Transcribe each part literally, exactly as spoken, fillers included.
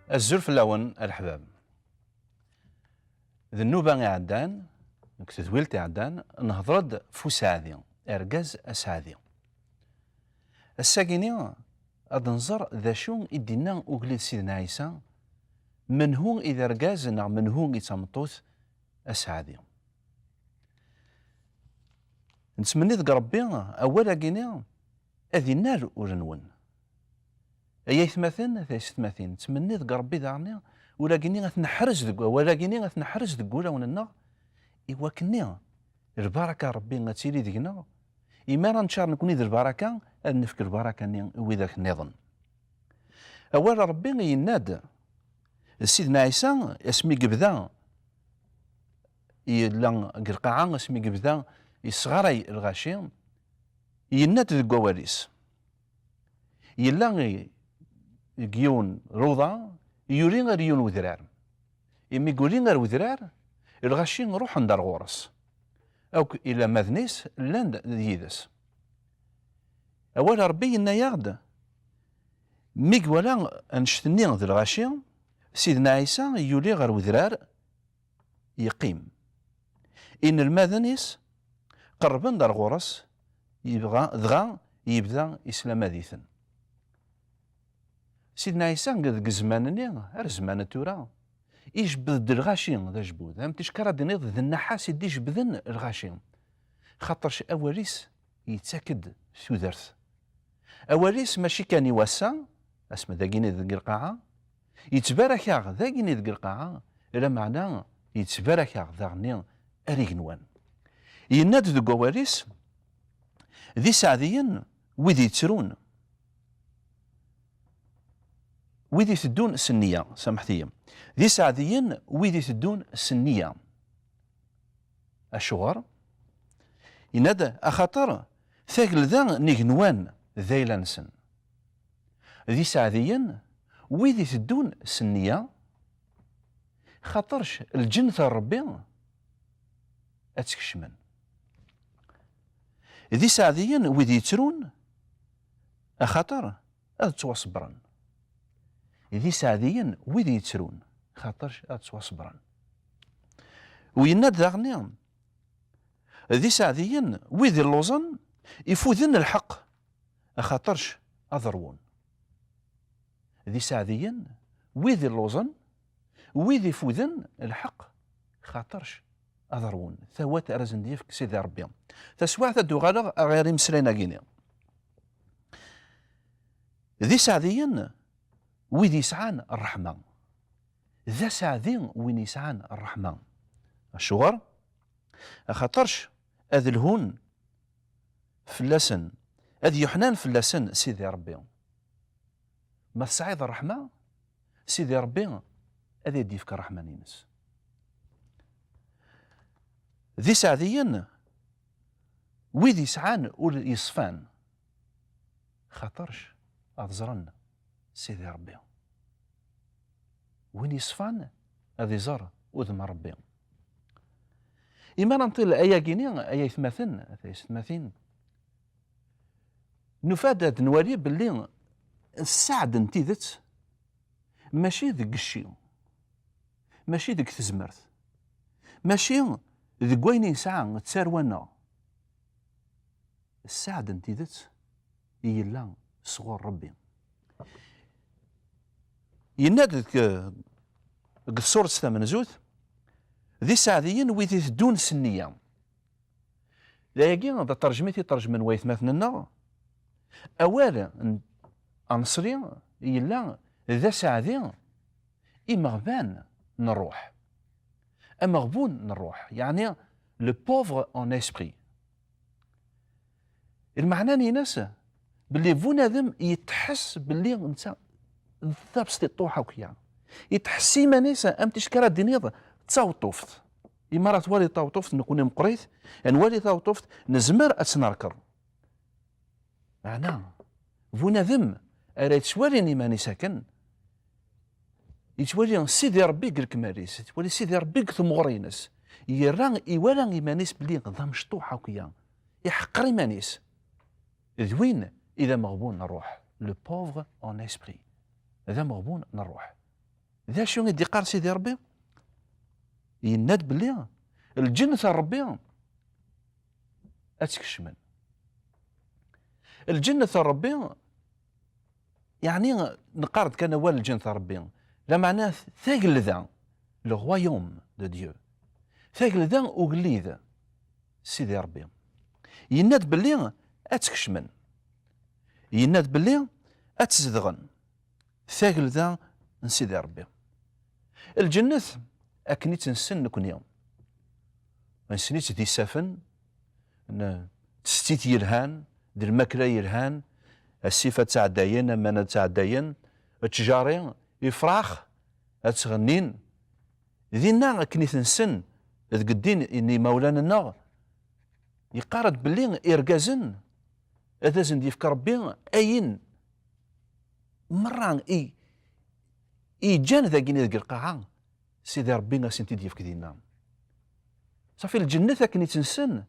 Azul fell-awen, a leḥbab. D nnuba iɛeddan, deg tedwilt iɛeddan, nehḍer-d f useɛdi, argaz aseɛdi. Ass-agi-ni, ad nẓer d acu i d-inna ugellid Sidna Ɛisa, menhu i d argaz neɣ menhu i d tameṭṭut aseɛdi. Nettmenni deg Ṛebbi, awal-agi-ni ad innal ul-nwen. Ay aytmaten, a taysetmatin, nettmenni deg Ṛebbi daɣen, ul-agi-ni ad t-neḥrez deg, awal-agi-ni ad t-neḥrez deg wulawen-nneɣ, i wakken-nni lbaraka n Ṛebbi ad tili deg-neɣ, imi ara neččar nekni d lbaraka, ad nefk lbaraka-nni i widak nniḍen. Awal n Ṛebbi yenna-d, d Sidna Ɛisa, asmi yebda yella deg lqaɛa, asmi yebda yesɣaray lɣaci, yenna-d deg wawal-is, yella i-, deg yiwen luḍa, yuli ar yiwen wedrar. Imi yuli ar wedrar, lɣaci ruḥen-d ar ɣur-s. Akk ilammaden-is llan-d yid-s. Awal n Ṛebbi yenna-yaɣ-d, mi iwala annect-nni d lɣaci, Sidna Ɛisa yuli ɣer wedrar, yeqqim. Inelmaden-is qerrben-d ar ɣur-s, yebɣa, dɣa yebda yeslamad-iten. Sidna Ɛisa deg zzman-nni ar zzman n tura, ijebbed-d lɣaci d ajbud. Am ticki ara d-tiniḍ d nnaḥas i d-ijebbden lɣaci. Xaṭerc awal-is yettak-d tudert. Awal-is mačči kan i wass-a, asmi dagini deg lqaɛa, yettbarak-aɣ dagini deg lqaɛa, lameɛna yettbarak-aɣ daɣenni ar igenwan. Yenna-d deg wawal-is, d iseɛdiyen wid yettrun, wid iteddun s nniya, samḥet-iyi, d iseɛdiyen wid iteddun s nniya. Acuɣer? Yenna-d, axaṭer tagelda n igenwan d ayla-nsen. D iseɛdiyen wid iteddun s nniya, xaṭerc lǧennet n Ṛebbi ad tt-kecmen. D iseɛdiyen wid yettrun, axaṭer ad ttwaṣebbren. D iseɛdiyen wid yettrun, xaṭerc ad ttwaṣebbren. U yenna-d daɣenni, d iseɛdiyen wid illuẓen, ifuden lḥeqq, axaṭerc ad ṛwun. D iseɛdiyen wid illuẓen, wid ifuden lḥeqq, xaṭerc ad ṛwun. Tawat ara sen-d-yefk Sidi Ṛebbi. Taswiɛt ad d-uɣaleɣ ɣer imeslayen-agi-ni. D iseɛdiyen wid yesɛan ṛṛeḥma. D aseɛdi win yesɛan ṛṛeḥma. Acuɣer? Axaṭerc ad lhun fell-asen, ad yuḥnan fell-asen Sidi Ṛebbi. Ma tesɛiḍ ṛṛeḥma, Sidi Ṛebbi ad ak-d-yefk ṛṛeḥma-ines. D iseɛdiyen wid yesɛan ul yeṣfan, xaṭerc ad ẓren Sidi Ṛebbi. Win yeṣfan ad iẓer udem n Ṛebbi. Imi ara nṭil ayagi-ni, ay aytmaten, a taysetmatin, nufa-d ad nwali belli sseɛd n tidet mačči deg cci, mačči deg tezmert, mačči deg wayen i nesɛa d tarwa-nneɣ. Sseɛd n tidet i yella sɣur Ṛebbi. Yenna-d deg, deg tsuret tamenzut, d iseɛdiyen wid iteddun s nniya. D ayagi d aṭerjem i t-iṭerjmen waytmaten-nneɣ. Awal n anṣli yella d aseɛdi imeɣban n ṛṛuḥ. Ameɣbun n ṛṛuḥ, yeɛni le pauvre en esprit. Lmeɛna-ines belli bunadem yettḥess belli netta d abesṭiṭuḥ akya. Yettḥess iman-is am ticki ara d-tiniḍ d taweṭṭuft. Imi ara twaliḍ taweṭṭuft, nekkni meqqrit, ad nwali taweṭṭuft, nezmer ad tt-nerkeḍ. Meɛna, bunadem ara yettwalin iman-is akken, yettwali Sidi Ṛebbi deg lekmal-is, yettwali Sidi Ṛebbi deg temɣer-ines, yerra iwala iman-is belli d amecṭuḥ akya, iḥeqqer iman-is. D win i d ameɣbun n ṛṛuḥ, le pauvre en esprit, d ameɣbun n ṛṛuḥ. D acu i d-iqqar Sidi Ṛebbi? Yenna-d belli lǧennet n Ṛebbi ad tt-kecmen. Lǧennet n Ṛebbi, yeɛni neqqar-d kan awal lǧennet n Ṛebbi, lameɛna tagelda, le royaume de Dieu, tagelda ugellid Sidi Ṛebbi. Yenna-d belli ad tt-kecmen. Yenna-d belli ad tt-zedɣen. Tagelda n Sidi Ṛebbi. Lǧennet, akken i tt-nessen nekni, nessen-itt d isaffen, n tsettit yelhan, d lmakla yelhan, asif ad ttɛeddayen, aman ad ttɛeddayen, ttjari, ifrax ad ttɣennin. Dinna akken i t-nessen deg ddin n yimawlan-nneɣ, yeqqar-d belli irgazen ad asen-d-yefk Ṛebbi ayen merra i, i yeǧǧan dagini deg lqaɛa, Sidi Ṛebbi ad sen-t-id-yefk dinna. Safi lǧennet akken i tt-nessen,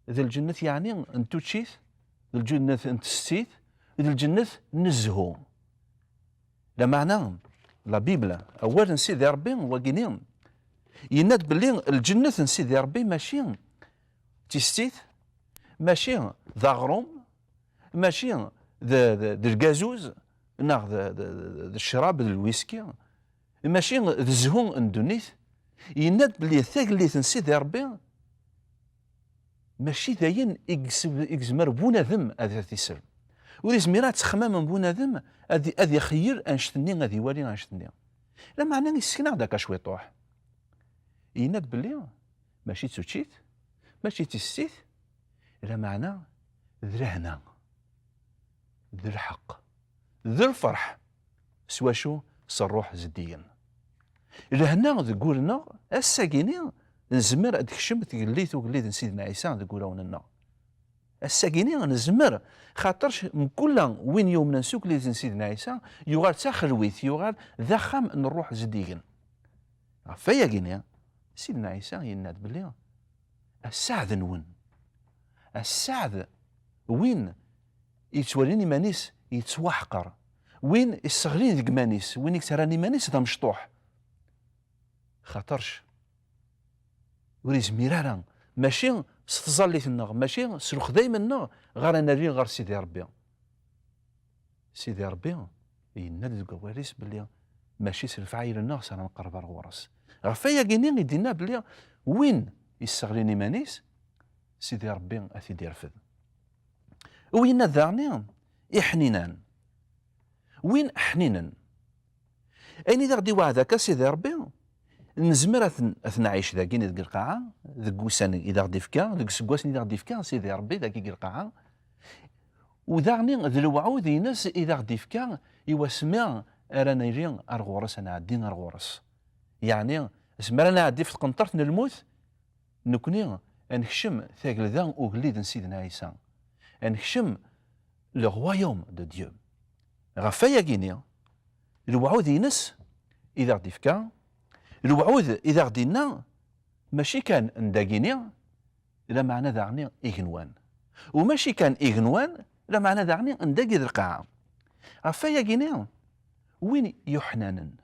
d lǧennet yeɛni n tuččit, d lǧennet n tsettit, d lǧennet n zzhu. Lameɛna, la Bible, awal n Sidi Ṛebbi, wagini, yenna-d belli lǧennet n Sidi Ṛebbi mačči d tissit, mačči d aɣrum, mačči d, d, d lgazuz, neɣ d, d, d, d ccrab, d lwiski, mačči d zzhu n ddunit. Yenna-d belli tagellidt n Sidi Ṛebbi mačči d ayen i yesb-, i yezmer bunadem ad t-isel. Ur yezmir ad texmamem bunadem ad, ad ixeyyel annect-nni, ad iwali annect-nni. Lameɛna yessken-aɣ-d akka cwiṭuḥ. Yenna-d belli mačči d tuččit, mačči d tissit, lameɛna d lehna, d lḥeqq, d lferḥ. S wacu? S Ṛṛuḥ zeddigen. Lehna deg wul-nneɣ, ass-agini nezmer ad d-tekcem tgellit ugellid n Sidna Ɛisa deg wulawen-nneɣ. Ass-agini nezmer, xaṭerc mkul win yumnen s ugellid n Sidna Ɛisa yuɣal d taxelwit, yuɣal d axxam n Ṛṛuḥ zeddigen. Ɣef wayagini, Sidna Ɛisa yenna-d belli a sseɛd-nwen, a sseɛd win yettwalin iman-is yettwaḥqer, win isseɣlin deg iman-is, win i yettarran iman-is d amecṭuḥ. Xaṭerc ur izmir ara, mačči s tẓallit-nneɣ, mačči s lexdayem-nneɣ, ɣer ad nali ɣer Sidi Ṛebbi. Sidi Ṛebbi yenna-d deg wawal-is belli mačči s lefɛayel-nneɣ s ara nqerreb ar ɣur-s. Ɣef wayagini i d-yenna belli win isseɣlin iman-is, Sidi Ṛebbi ad t-id-irfed. U yenna daɣni iḥninan. Win ḥninen. Ayen i d aɣ-d-iweɛɛed akka Sidi Ṛebbi, nezmer ad t-, ad t-nɛic dagini deg lqaɛa, deg wussan i d aɣ-d-ifka, deg useggasen i d aɣ-d-ifka Sidi Ṛebbi dagi deg lqaɛa. U daɣni d lewɛud-ines i d aɣ-d-ifka i wasmi ara nili ar ɣur-s, ad nɛeddi ar ɣur-s. Yeɛni, asmi ara nɛeddi ɣef tqenṭert n lmut, nekni ad nekcem tagelda ugellid n Sidna Ɛisa. Ad nekcem le royaume de Dieu. Ɣef wayagini, lewɛud-ines i d aɣ-d-ifka, lewɛud i d aɣ-d-inna, mačči kan n dagini, lameɛna daɣni igenwan. U mačči kan igenwan, lameɛna daɣni n dagi d lqaɛa. Ɣef wayagini, win yuḥnanen,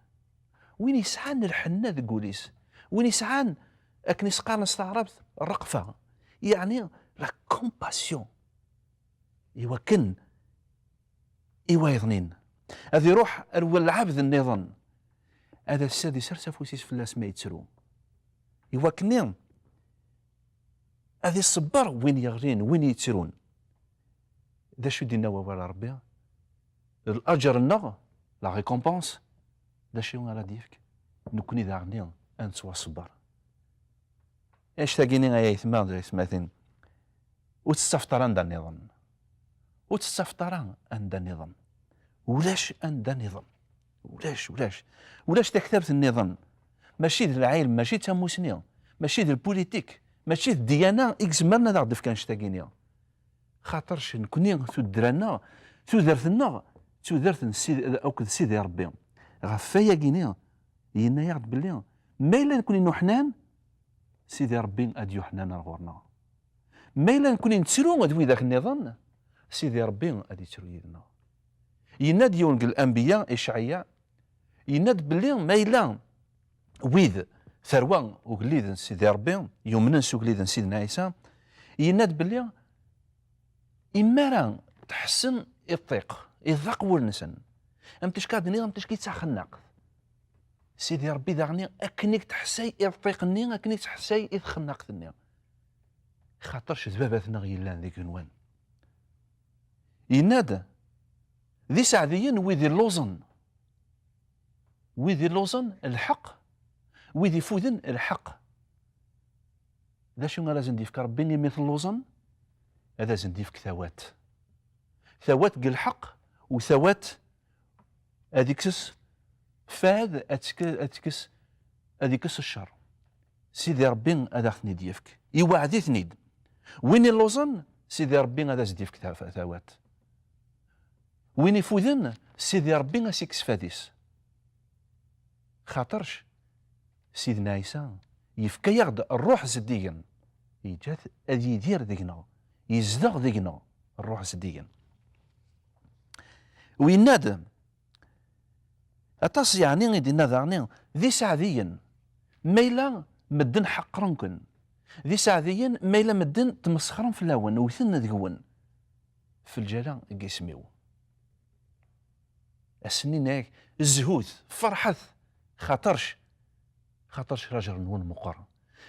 win yesɛan lḥenna deg wul-is, win yesɛan, akken i s-qqaren s taɛrabt, ṛṛeqfa, yeɛni la compassion, iwakken i wayeḍnin, ad iruḥ ar lɛebd nniḍen, ad as-, ad isers afus-is fell-as ma yettru, iwakken ad iṣebber win yeɣlin, win yettrun. D acu i d-yenna wawal n Ṛebbi? Laǧer-nneɣ, la récompense, d acu ara d-yefk? Nekni daɣen ad nettwaṣebber. Annect-agi-nni ay aytma d aytmatin, ur tettafeḍ ara anda nniḍen. Ur tettafeḍ ara anda nniḍen. Ulac anda nniḍen. Ulac, ulac. Ulac taktabt nniḍen. Mačči d lɛilm, mačči d tamusni, mačči d lpulitik, mačči d ddiyana i izemren ad aɣ-d-tefk annect-agi-nni. Xaṭerc nekni tuddra-nneɣ, tudert-nneɣ, d tudert n Sidi, akked Sidi Ṛebbi. Ɣef wayagi-ni, yenna-yaɣ-d belli ma yella nekni nuḥnan, Sidi Ṛebbi ad yuḥnan ar ɣur-neɣ. Ma yella nekni nettru d widak nniḍen, Sidi Ṛebbi ad yettru yid-neɣ. Yenna-d yiwen deg lanbiya, Icɛaya, Yenna-d belli ma yella wid, tarwa ugellid n Sidi Ṛebbi, yumnen s ugellid n Sidna Ɛisa, yenna-d belli imi ara tḥessen i ṭṭiq, iḍaq wul-nsen, am ticki ad d-nniɣ, am ticki d taxennaqt. Sidi Ṛebbi daɣen akken i k-tḥessay i ṭṭiq-nni, akken i k-tḥessay i txennaqt-nni. Xaṭerc d baba-tneɣ yellan deg igenwan. Yenna-d, d iseɛdiyen wid illuẓen. Wid illuẓen lḥeqq, wid ifuden lḥeqq. D acu ara sen-d-yefk Ṛebbi imi telluẓen? Ad asen-d-yefk tawat. Tawat deg lḥeqq, u tawat ad ikkes fad, ad tk-, ad tekkes, ad ikkes ccer. Sidi Ṛebbi ad aɣ-ten-id-yefk. Iweɛɛed-iten-id. Win illuẓen, Sidi Ṛebbi ad as-d-yefk ta-, tawat. Win ifuden, Sidi Ṛebbi ad s-ikkes fad-is. Xaṭerc, Sidna Ɛisa yefka-yaɣ-d Ṛṛuḥ zeddigen. Yeǧǧa-t ad yidir deg-neɣ. Yezdeɣ deg-neɣ Ṛṛuḥ zeddigen. U yenna-d, aṭas yeɛni i d-yenna daɣen, d iseɛdiyen. Ma yella medden ḥeqren-ken. D iseɛdiyen ma yella medden tmesxren fell-awen, wten deg-wen. F lǧala n yisem-iw. Ass-nni nniɣ-ak, zhut, ferḥet, xaṭerc, xaṭerc lajer-nwen meqqer.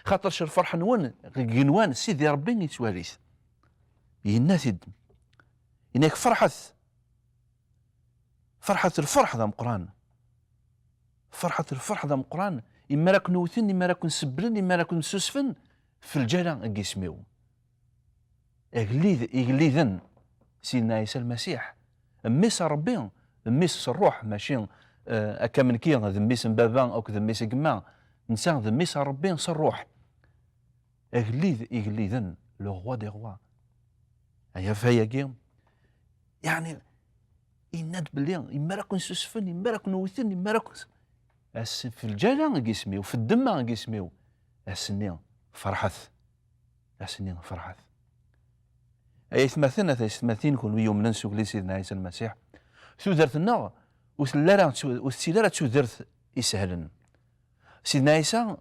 Xaṭerc lferḥ-nwen deg igenwan, Sidi Ṛebbi yettwali-t. Yenna-t-id. Yenna-ak, ferḥet. Ferḥet lferḥ d ameqqran. Ferḥet lferḥ d ameqqran. Imi ara ken-wten, imi ara ken-sebblen, imi ara ken-ssusfen, f lǧala n yisem-iw. Agellid igelliden, Sidna Ɛisa Lmasiḥ, mmi-s n Ṛebbi, mmi-s s Ṛṛuḥ, mačči, eh, akka am nekki, d mmi-s n baba akked mmi-s n gma. Netta d mmi-s n Ṛebbi s Ṛṛuḥ. Agellid igelliden, le roi des rois. Aya ɣef wayagi, yeɛni, yenna-d belli imi ara ken-ssusfen, imi ara ken-wten, imi ara ken-, ass, f lǧala n yisem-iw, f ddemma n yisem-iw, ass-nni ferḥet. Ass-nni ferḥet. Ay aytmaten, a taysetmatin, kunwi yumnen s ugellid Sidna Ɛisa Lmasiḥ, tudert-nneɣ ur telli ara, ur tettili ara d tudert isehlen. Sidna Ɛisa,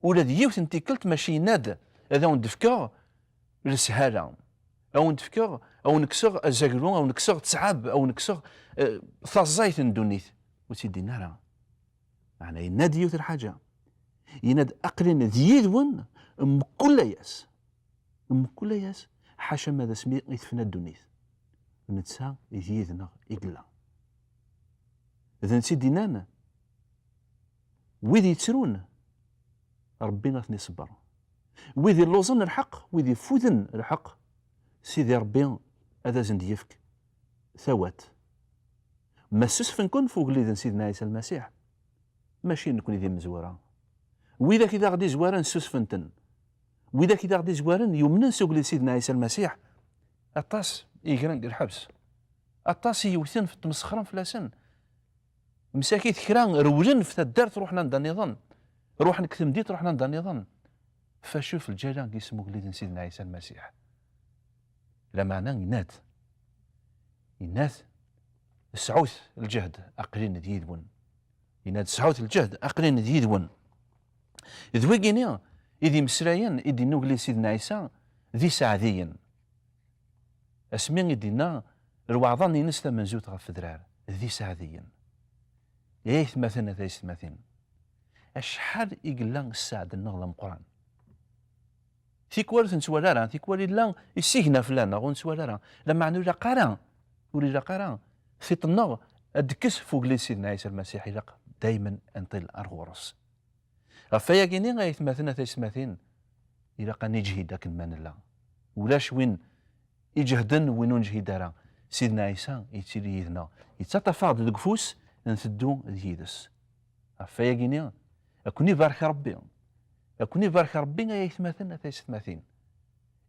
ula d yiwet n tikkelt mačči yenna-d, ad awen-d-fkeɣ leshala, ad awen-d-fkeɣ, ad awen-kkseɣ azaglu, ad awen-kkseɣ ttɛab, ad awen-kkseɣ, eh, taẓayt n ddunit. Ur tt-id-yenna ara. Meɛna yenna-d yiwet n lḥaǧa. Yenna-d, aql-in d yid-wen mkul ass. Mkul ass, ḥaca ma d asmi i tefna ddunit. Netta d yid-neɣ i yella. D netta i d-yennan, wid yettrun, Ṛebbi ad ten-iṣebber. Wid illuẓen lḥeqq, wid ifuden lḥeqq, Sidi Ṛebbi ad asen-d-yefk tawat. Ma ssusfen-ken f ugellid n Sidna Ɛisa Lmasiḥ, mačči nekni d imezwura. Widak i d aɣ-d-izwaren ssusfen-ten. Widak i d aɣ-d-izwaren yumnen s ugellid Sidna Ɛisa Lmasiḥ, aṭas i gren deg lḥebs. Aṭas i yewten f-, tmesxren fell-asen. Msakit kra rewlen f taddart, ruḥen anda nniḍen. Ruḥen deg temdint, ruḥen anda nniḍen. Facu f lǧala n yisem ugellid n Sidna Ɛisa Lmasiḥ. Lameɛna yenna-d, yenna-d, sɛut lǧehd, aql-in d yid-wen. Yenna-d, sɛut lǧehd, aql-in d yid-wen. D wigini i d imeslayen i d-yenna ugellid Sidna Ɛisa d iseɛdiyen. Asmi i d-yenna lweɛḍa-nni-ines tamenzut ɣef wedrar, d iseɛdiyen. Ay aytmaten, a taysetmatin, acḥal i yella sseɛd-nneɣ d ameqqran. Tikwal ur t-nettwali ara, tikwal yella isigna fell-aneɣ, ur nettwali ara. Lameɛna ur ilaq ara, ur ilaq ara tiṭ-nneɣ ad d-tekkes f ugellid Sidna Ɛisa Lmasiḥ, ilaq daymen ad nṭil ar ɣur-s. Ɣef wayagi-nni, ay aytmaten, a taysetmatin, ilaq ad neǧhid akken ma nella. Ulac win iǧehden, win ur neǧhid ara. Sidna Ɛisa yettili yid-neɣ, yettaṭṭaf-aɣ-d deg ufus, nteddu d yid-s. Ɣef wayagi-nni, ad ken-ibarek Ṛebbi. Ad ken-ibarek Ṛebbi, ay aytmaten, a taysetmatin.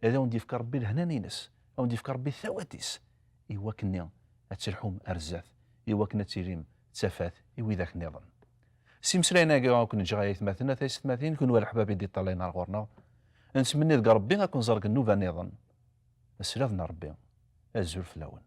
Ad awen-d-yefk Ṛebbi lehnan-ines, ad awen-d-yefk Ṛebbi tawat-is, i wakken-nni ad telḥum ar zdat, i wakken ad tilim d tafat i widak nniḍen. S imeslayen-agi akk neǧǧa, ay aytmaten, a taysetmatin, kunwi a leḥbab i d-iṭṭalayen ar ɣur-neɣ, nettmenni deg Ṛebbi ad ken-ẓer deg nnuba nniḍen. Aslaḍ n Ṛebbi, azul fell-awen.